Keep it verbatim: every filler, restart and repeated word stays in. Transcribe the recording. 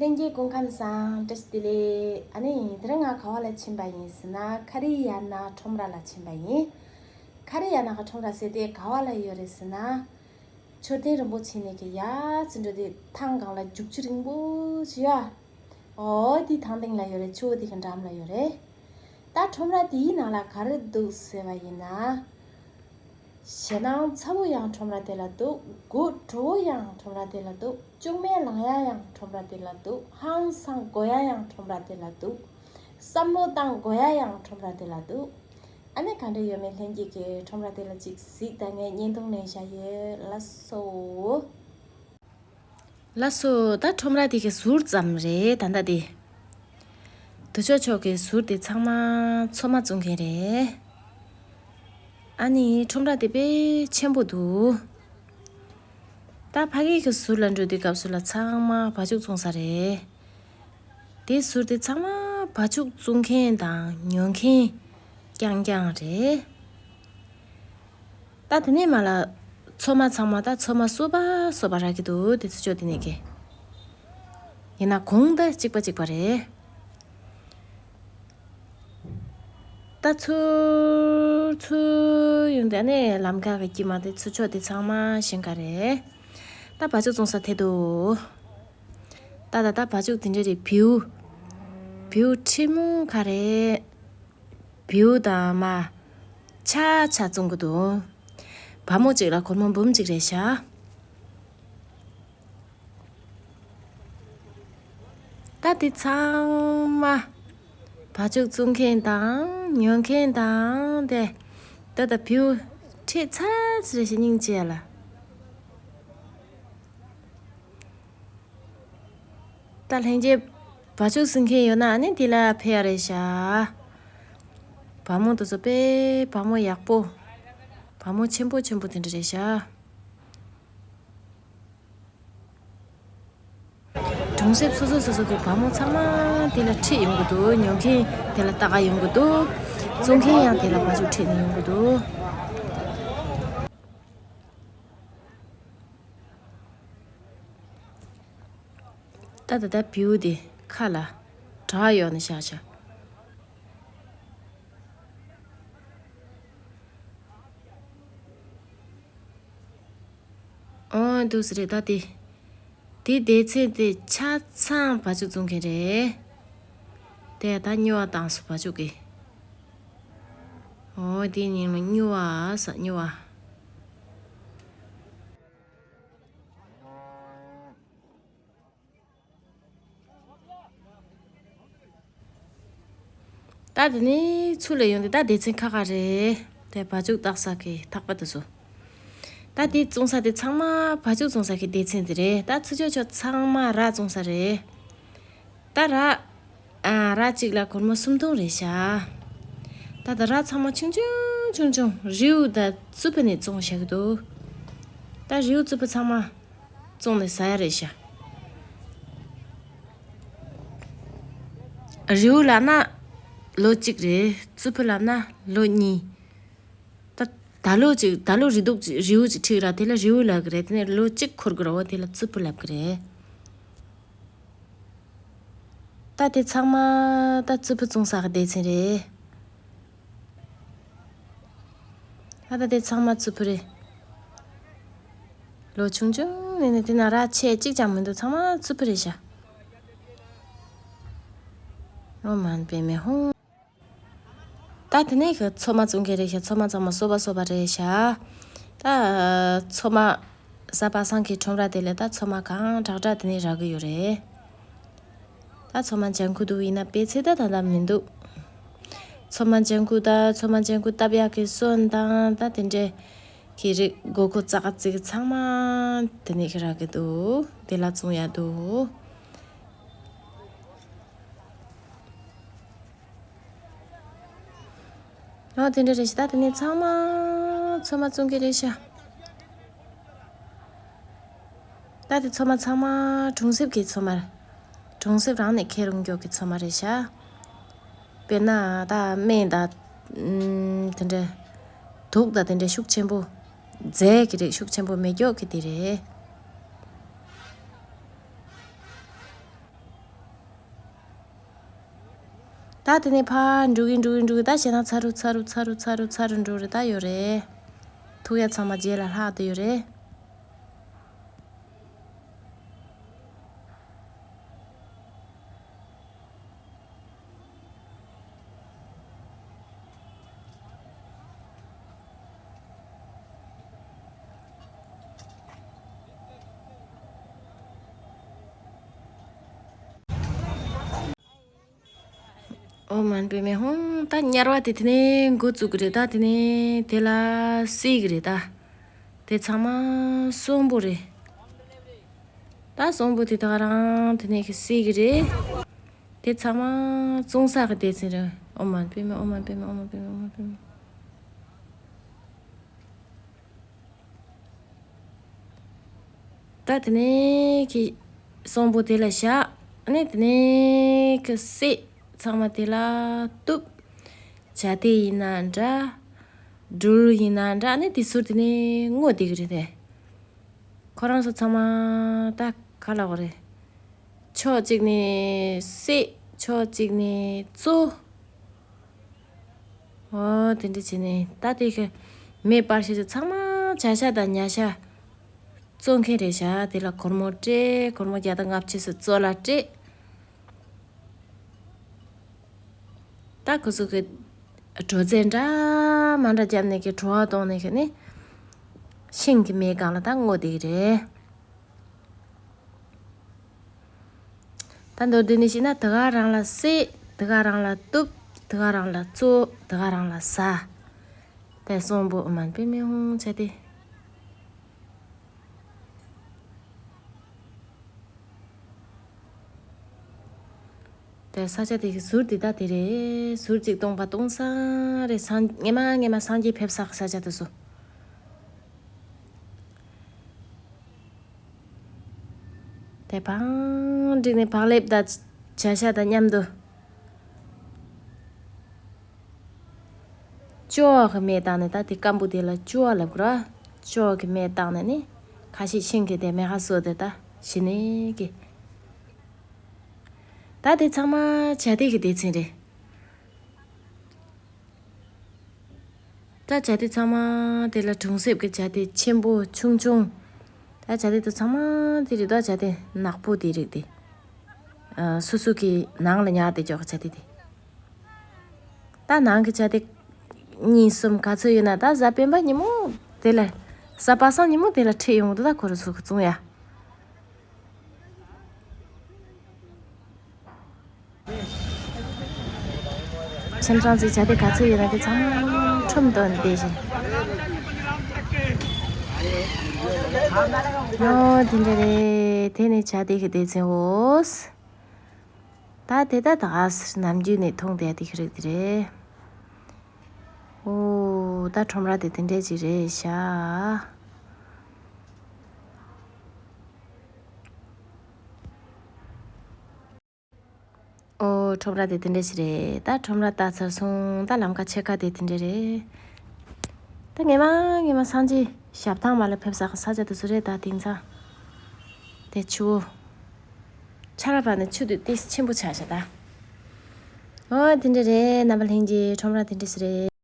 ལྷན་རྒྱས་སྐུ་ཁམས་བཟང་། བཀྲ་ཤིས་བདེ་ལེགས། ཨ་ནི་དེ་རིང་ང་ག་བ་ལ་ཕྱིན་པ་ཡིན་ཟེར་ན། ཁ་རི་ཡ་ན་ཁྲོམ་ར་ལ་ཕྱིན་པ་ཡིན། ཁ་རི་ཡ་ན་གི་ཁྲོམ་ར་ཟེར་དེ་ག་བ་ལ་ཡོད་རེད་ཟེར་ན། མཆོད་རྟེན་རིན་པོ་ཆེ་ནས་ཀྱི་ཡར་ཙམ་འགྲོ་དུས་ཐང་སྒང་ལ་རྒྱུག་ཆུ་རིང་པོ་ཅིག་ཡོད། ཨོ་དེ་ཐང་སྟེང་ལ་ཡོད་རེད། ཆུ་བོ་དེ་གི་འགྲམ་ལ་ཡོད་རེད། ད་ཁྲོམ་ར་དེའི་ནང་ལ་ག་རེ་འདུག་ཟེར་བ་ཡིན་ན། ཞེད་སྣང་ཚ་བོ་ཡང་ཁྲོམ་ར་དེ་ལ་འདུག་སྒོ་བྲོ་བོ་ཡང་ཁྲོམ་ར་དེ་ལ་འདུག་སྐྱུག་མེར་ལངས་ཡ་ཡང་ཁྲོམ་ར་དེ་ལ་འདུག་ཧང་སང་དགོས་ཡ་ཡང་ཁྲོམ་ར་དེ་ལ་འདུག་བསམ་བློ་བཏང་དགོས་ཡ་ཡང་ཁྲོམ་ར་དེ་ལ་འདུག་ཨ་ནི་ག་འདྲ་ཡོད་མེད་ལྷན་རྒྱས་ཀྱིས་ཁྲོམ་ར་དེ་ལ་ཅིག་གཟིགས་དང་། ངས་བརྙན་ཐུང་ལེན་བཞག་ཡོད། ལགས་སོ། ལགས་སོ། ད་ཁྲོམ་ར་དེ་གི་ཟུར་ཙམ་རེད་ད་ལྟ་དེ། དུ་ཆོག་ཆོག་གི་ཟུར་དེ་ཚང་མ་ཚོད་མ་བཙོང་མཁན་རེད། ཨ་ནི་ཁྲོམ་ར་དེ་དཔེ་ཆེན་པོ་འདུག་ད་ཕ་གི་གི་ཟུར་ལ་འགྲོ་དུས་སྐབས་སུ་ལ་ཚང་མ་བ་ཕྱུགས་བཙོང་ས་རེད། དེ་ཟུར་དེ་ཚང་མ་བ་ཕྱུགས་བཙོང་མཁན་དང་ཉོ་མཁན་རྐྱང་རྐྱང་རེད། ད་དེ་ནས་མར་ལ་ཚོད་མ་ཚང་མ། ད་ཚོད་མ་སོ་པ་སོ་པ་རག་གི་འདུག་དེ་ཚོ་ཆོ་དེ་ནས་ཀྱི་ཡིན་ན་གོང་ད་གཅིག་པ་གཅིག་པ་རེད། ད་ཚུར་ཚུར་ཡོང་དེ་ནས་ལམ་ཁ་གི་དཀྱིལ་མ་དེ་ཚོ་ཆོ་དེ་ཚང་མ་ཞིང་ཁ་རེད། ད་བ་ཕྱུགས་བཙོང་ས་དེ་འདུག་ད་ད་ད་བ་ཕྱུགས་དེ་འདྲ་རེད། བེའུ་བེའུ་ཁྲི་མོ་ཁ་རེད། བེའུ་དང་མ་ཆ་ཆ་བཙོང་གི་འདུག་བ་མོ་གཅིག་ལ་སྒོར་མོ་འབུམ་གཅིག་རེད་ཤག་ད་དེ་ཚང་མ་བ་ཕྱུགས་བཙོང་མཁན་དང་ཉོ་མཁན་དང་དེ། ད་ད་བེའུ་ཁྲི་ཚ་ཚ་རེད་ཤག་སྙིང་རྗེ་ལ། ད་ལྷན་རྒྱས་བ་ཕྱུགས་བཙོང་མཁན་ཡོད་ན་ཨ་ནི་དེ་ལ་ཕེབས་ཡ་རེད་ཤག་བ་མོ་དེ་ཚོ་དཔེ་བ་མོ་ཡག་པོ། བ་མོ་ཆེན་པོ་ཆེན་པོ་དེ་འདྲ་རེད་ཤག་གྲོང་གསེབ་སོ་སོ་སོ་སོ་གི་བ་མོ་ཚང་མ་དེ་ལ་ཁྲིད་ཡོང་གི་འདུག་ཉོ་མཁན་དེ་ལ་ལྟ་ག་ཡོང་གི་འདུག་བཙོང་མཁན་ཡང་དེ་ལ་བ་ཕྱུགས་ཁྲིད་ནས་ཡོང་གི་འདུག་ད་ད་ད་བེའུ་དེ་ཁ་ལ་བྲག་གཡོགས་ནས་བཞག་བཞག་ཨོ་འདུག་སེ་རེད་ད་དེ། དེ་སྡེ་ཚན་དེ་ཆ་ཚང་བ་ཕྱུགས་བཙོང་མཁན་རེད། དེ་ད་སྨྱོ་བ་བཏང་སོང་བ་ཕྱུགས་ཀྱིས། ཨོ་དེ་ཉིན་མ་སྨྱོ་བ་ས་སྨྱོ་བ། ད་དེ་ནས་ཚུར་ལ་ཡོང་དུས་ད་སྡེ་ཚན་ཁ་ཁ་རེད། དེ་བ་ཕྱུགས་བཏགས་ས་གི་ཐག་པ་དེ་ཚོ། ད་དེ་བཙོང་ས་དེ་ཚང་མ་བ་ཕྱུགས་བཙོང་ས་གི་སྡེ་ཚན་དེ་རེད། ད་ཚུར་ཕྱོགས་ཕྱོགས་ཚང་མ་ར་བཙོང་ས་རེད། ད་ར། ཨ་ར་གཅིག་ལ་སྒོར་མོ་སུམ་སྟོང་རེད་ཤག་ད་ད་ར་ཚང་མ་ཆུང་ཆུང་ཆུང་ཆུང་རེའུ་ད་རྩུབ་པོ་ནས་བཙོང་བཞག་གི་འདུག་ད་རེའུ་རྩུབ་པོ་ཚང་མ་བཙོང་ནས་ཟ་ཡ་རེད་ཤག་རེའུ་ལབ་ན་ལོ་གཅིག་རེད། རྩུབ་པོ་ལབ་ན་ལོ་གཉིས། ད་ད་ལོ་གཅིག་ད་ལོ་རེ་དུག་ཅིག་རེའུ་ཅིག་ཁྲིད་ར་དེ་ལ་རེའུ་ལབ་གི་རེད། དེ་ནས་ལོ་གཅིག་འཁོར་གི་ར་བ་དེ་ལ་རྩུབ་པོ་ལབ་གི་རེད། ད་དེ་ཚང་མ་ད་རྩུབ་པོ་བཙོང་ས་གི་སྡེ་ཚན་རེད། ད་ད་དེ་ཚང་མ་རྩུབ་པོ་རེད། ལོ་ཆུང་ཆུང་ནས་ནས་དེ་ན་ར་ཆེ་གཅིག་ཀྱང་མི་འདུག་ཚང་མ་རྩུབ་པོ་རེད་ཤག་ཨོཾ་མ་ཎི་པདྨེ་ཧཱུྃ། ད་དེ་ནས་ཁ་ཚོད་མ་བཙོང་མཁན་རེད་ཤག་ཚོད་མ་ཚང་མ་སོ་པ་སོ་པ་རེད་ཤག་ད་ཚོད་མ་གཟའ་པ་སངས་ཀྱི་ཁྲོམ་ར་དེ་ལ་ད་ཚོད་མ་གང་དྲག་དྲག་དེ་ནས་རག་གི་ཡོད་རེད། ད་ཚོད་མ་ལྗང་ཁུ་འདུག་ཡིན་ན་དཔེ་ཚད་ད་ད་ད་མི་འདུག་ཚོད་མ་ལྗང་ཁུ་ད་ཚོད་མ་ལྗང་ཁུ་བཏབ་ཡག་གི་སོན་དང་ད་དེ་འདྲའི་གི་རིགས་སྒོར་སྒོར་ཙག་ཙིག་ཚང་མ་དེ་ནས་ཁ་རག་གི་འདུག་དེ་ལ་བཙོང་ཡག་འདུག་ཨོ་དེ་འདྲ་རེད་ཤག་ད་དེ་ནས་ཚང་མ་ཚོད་མ་བཙོང་གི་རེད་ཤག་ད་དེ་ཚོད་མ་ཚང་མ་གྲོང་གསེབ་ཀྱི་ཚོད་མ་རེད། གྲོང་གསེབ་རང་ནས་ཁྱེར་ཡོང་རྒྱུ་གི་ཚོད་མ་རེད་ཤག་དཔེར་ན་ད་སྨན་ད་ཨུམ་དེ་འདྲ་དུག་ད་དེ་འདྲ་ཤུགས་ཆེན་པོ་རྫས་ཀྱི་རིགས་ཤུགས་ཆེན་པོ་མེད་རྒྱུ་གི་དེ་རེད། ད་དེ་ནས་ཕར་འགྲོ་གིན་འགྲོ་གིན་འགྲོ་གིན་ད་བྱས་ན་ཚ་རུ་ཚ་རུ་ཚ་རུ་ཚ་རུ་ཚ་རུ་འགྲོ་རེད་ད་ཡོད་རེད། ཐུག་ཡ་ཚང་མ་རྗེས་ལ་ལྷག་བསྡད་ཡོད་རེད། ཨོཾ་མ་ཎི་པདྨེ་ཧཱུྃ། ད་དམྱལ་བ་དེ་དེ་ནས་འགོ་བཙུགས་ཀྱི་རེད་ད། དེ་ནས་དེ་ལ་བསྲེག་གི་རེད་ད། དེ་ཚང་མ་གསོན་པོ་རེད། ད་གསོན་པོ་དེ་དག་རང་དེ་ནས་གི་བསྲེག་གི་རེད། དེ་ཚང་མ་བཙོང་ས་གི་སྡེ་ཚན་རེད། ཨོཾ་མ་ཎི་པདྨེ་ཨོཾ་མ་ཎི་པདྨེ་ཨོཾ་མ་ཎི་པདྨེ་ཨོཾ་མ་ཎི་པདྨེ། ད་དེ་ནས་ཁི་གསོན་པོ་དེ་ལ་བཞག་ནས་དེ་ནས་ཁི་བསྲེག་ཚང་མ་དེ་ལ་གཏུབ། ཇ་དེ་ཡིན་ན་འདྲ། སྦྲུལ་ཡིན་ན་འདྲ་ནས་དེ་ཟུར་དེ་ནས་སྔོ་བསྡད་ཀྱི་རེད་དེ། ཁོ་རང་ཚོ་ཚང་མ་ད་ག་ལ་གོ་རེད། ཕྱོགས་གཅིག་ནས་བསྲེག་ཕྱོགས་གཅིག་ནས་བཙོ། ཨོ་དེ་འདྲ་བྱས་ནས་ད་དེ་གི་མེ་སྤར་ཤེས་ཚོ་ཚང་མ་བྱ་ཤ་དང་ཉ་ཤ་བཙོ་མཁན་རེད་ཤག་དེ་ལ་སྒོར་མོ་སྤྲད། སྒོར་མོ་བརྒྱ་དང་ལྔ་བཅུ་ཙམ་བཙོ་ལ་སྤྲད། ད་ཁོ་ཚོ་གི་བྲོ་རྫས་འདྲ་མ་འདྲ་བརྒྱབ་ནས་གི་བྲོ་བ་གཏོང་ནས་གི་ནི་ཤིང་གི་མེ་སྒང་ལ་ད་སྔོ་བསྡད་ཀྱི་རེད། ད་མདོར་བསྡུས་ནས་བཤད་ན་དེ་ག་རང་ལ་བསྲེག་དེ་ག་རང་ལ་གཏུབ། དེ་ག་རང་ལ་བཙོ། དེ་ག་རང་ལ་ཟ། དེ་གསོན་པོ་ཨོཾ་མ་ཎི་པདྨེ་ཧཱུྃ་བྱས་ཏེ། དེ་ས་ཆ་དེ་གི་ཟུར་དེ་ད་དེ་རེད། ཟུར་གཅིག་སྟོང་པ་སྟོང་སང་རེད། སངས་སྔས་མ་སྔས་མ་སངས་རྒྱས་ཕེབས་ས་གི་ས་ཆ་དེ་ཚོ། དེ་བང་བསྒྲིགས་ནས་བག་ལེབ་དང་བྱ་ཤ་དང་མཉམ་དུ། ཅོག་གི་མེ་བཏང་ནས་ད་དེ་སྐམ་པོ་དེ་ལ་ཅོག་ལབ་དགོས་ར། ཅོག་གི་མེ་བཏང་ནས་ནི་ཁ་ཤས་ཤིང་གི་དེ་མེ་ཁ་གསོ་དེ་ད་ཞི་ནས་གི། ད་དེ་ཚང་མ་བྱ་དེ་གི་སྡེ་ཚན་རེད། ད་བྱ་དེ་ཚང་མ་དེ་ལ་གྲོང་གསེབ་ཀྱི་བྱ་དེ་ཆེན་པོ་ཆུང་ཆུང་། ད་བྱ་དེ་དུ་ཚང་མ་དེ་རེད་ད། བྱ་དེ་ནག་པོ་དེ་རིགས་དེ། ཨ། སོ་སོ་གི་ནང་ལ་ཉར་ཏེ་འཇོག་བྱ་དེ་དེ། ད་ནང་གི་བྱ་དེ་གཉིས་གསུམ་ག་ཚོད་ཡོད་ན་ད་གཟའ་སྤེན་པ་ཉིན་མོ་དེ་ལ། གཟའ་པ་སངས་ཉིན་མོ་དེ་ལ་ཁྲིད་ཡོང་དུས་ད་ཁོ་རང་ཚོ་གི་བཙོང་ཡ། ཁྱིམ་ཚང་ཚོའི་བྱ་དེ་ག་ཚོད་ཡོད་ན་དེ་ཚང་མ་ཁྲོམ་དུ་འདེད་བཞིན། ཨོ་དེ་འདྲ་རེད། དེ་ནི་བྱ་དེ་གི་སྡེ་ཚན་འོ། ད་དེ་ད་ད་ག་སེར་ནམ་རྒྱུན་ནས་མཐོང་བསྡད་དེ་གི་རིགས་དེ་རེད། ཨོ་ད་ཁྲོམ་ར་དེ་དེ་འདྲ་ཅིག་རེད་ཤག་ཨོ་ཁྲོམ་ར་དེ་དེ་འདྲ་ཞིག་རེད། ད་ཁྲོམ་ར་ལྟ་ཚར་སོང་། ད་ལམ་ཁ་ཕྱེད་ཀ་དེ་དེ་འདྲ་རེད། ད་ངེས་མ་ངེས་མ་སངས་རྒྱས་ཞབས་ཐང་མ་ལ་ཕེབས་ས་གི་ས་ཆ་དེ་ཚོ་རེད། ད་དེང་སང་དེ་ཆུ་བོ་ཆར་པ་ནི་ཆུ་དུས་ཏིས་ཆེན་པོ་ཆགས་ཤག་ད། ཨོ་དེ་འདྲ་རེད། རྣམ་པ་ལྷན་རྒྱས་ཁྲོམ་ར་དེ་འདྲ་ཞིག་རེད།